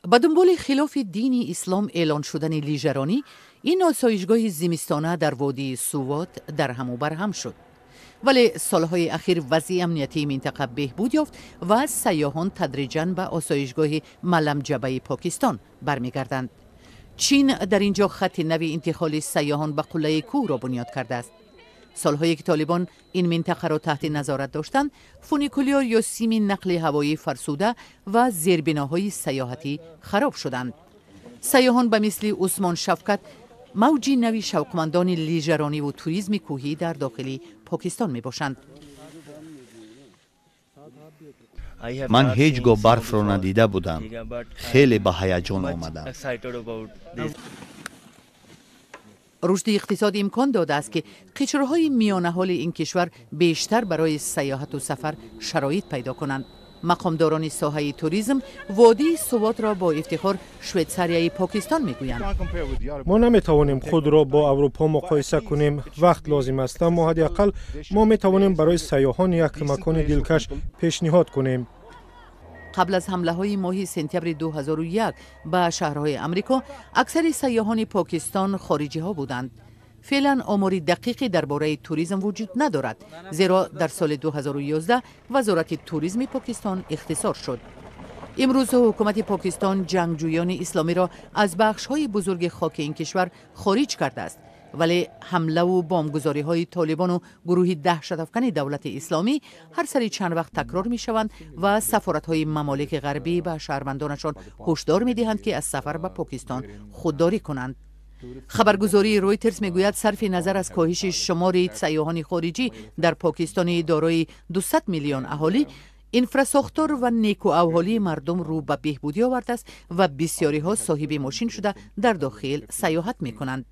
Ба дунболи хилофи дини ислом эълон шудани лижаронӣ, ин осоишгоҳи зимистона дар водии Сувот дарҳаму барҳам шуд. Вале солҳои ахир вазъи амниятии минтақа беҳбуд ёфт ва сайёҳон тадриҷан ба осоишгоҳи Маламҷабаи Покистон бармегарданд. Чин дар ин ҷо хатти нави интиқоли сайёҳон ба қуллаи кӯҳро бунёд кардааст. Солҳое ки Толибон ин минтақаро таҳти назорат доштанд, фуникулёр ё сими нақли ҳавоӣ фарсуда ва зербиноҳои сайёҳатӣ хароб шуданд. Сайёҳон ба мисли Усмон Шавкат мавҷи нави шавқмандони лижарониву туризми кӯҳӣ дар дохили Покистон мебошанд. Ман ҳеҷ гоҳ барфро надида будам, хеле ба ҳаяҷон омадам. Рушди иқтисод имкон додааст, ки қишрҳои миёнаҳоли ин кишвар бештар барои сайёҳату сафар шароит пайдо кунанд. Мақомдорони соҳаи туризм водии Сувотро бо ифтихор Швейтсарияи Покистон мегӯянд. Мо наметавонем худро бо Аврупо муқоиса кунем, вақт лозим аст, аммо ҳадди ақал мо метавонем барои сайёҳон як макони дилкаш пешниҳод кунем. Қабл аз ҳамлаҳои моҳи сентябри 2001 ба шаҳрҳои Амрико, аксари сайёҳони Покистон хориҷиҳо буданд. Феълан омори дақиқе дар бораи туризм вуҷуд надорад, зеро дар соли 2011 Вазорати туризми Покистон ихтисор шуд. Имрӯз ҳукумати Покистон ҷангҷӯёни исломиро аз бахшҳои бузурги хоки ин кишвар хориҷ кардааст, вале ҳамлаву бомбгузориҳои Толибону гурӯҳи даҳшатафкани Давлати Исломӣ ҳар сари чанд вақт такрор мешаванд ва сафоратҳои мамолики ғарбӣ ба шаҳрвандонашон ҳушдор медиҳанд, ки аз сафар ба Покистон худдорӣ кунанд. Хабаргузории Ройтерс мегӯяд, сарфи назар аз коҳиши шумори сайёҳони хориҷӣ дар Покистони дорои 200 миллион аҳолӣ, инфрасохтор ва некуавҳолии мардум рӯ ба беҳбудӣ овардааст ва бисёриҳо соҳиби мошин шуда, дар дохил сайёҳат мекунанд.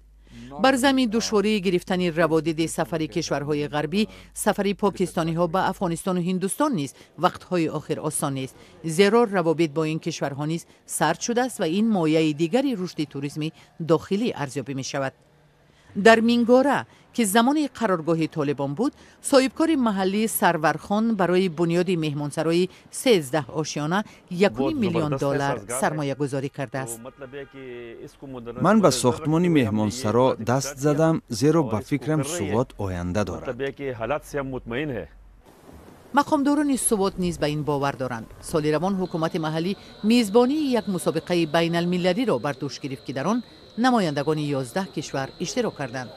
Бар замин душвории гирифтани раводиди сафари кишварҳои ғарбӣ, сафари покистониҳо ба Афғонистону Ҳиндустон низ вақтҳои охир осон нест, зеро равобит бо ин кишварҳо низ сард шудааст ва ин мояи дигари рушди туризми дохилӣ арзёбӣ мешавад. Дар Мингора, ки замони қароргоҳи Толибон буд, соҳибкори маҳаллӣ Сарвархон барои бунёди меҳмонсарои 13 ошёна 1,5 миллион доллар сармоягузорӣ кардааст. Ман ба сохтмони меҳмонсаро даст задам, зеро ба фикрам, Сувот оянда дорад. Мақомдорони Сувот низ ба ин бовар доранд. Соли равон ҳукумати маҳаллӣ мизбонии як мусобиқаи байналмилалиро бар дӯш гирифт, ки дар он намояндагони 11 кишвар иштирок карданд.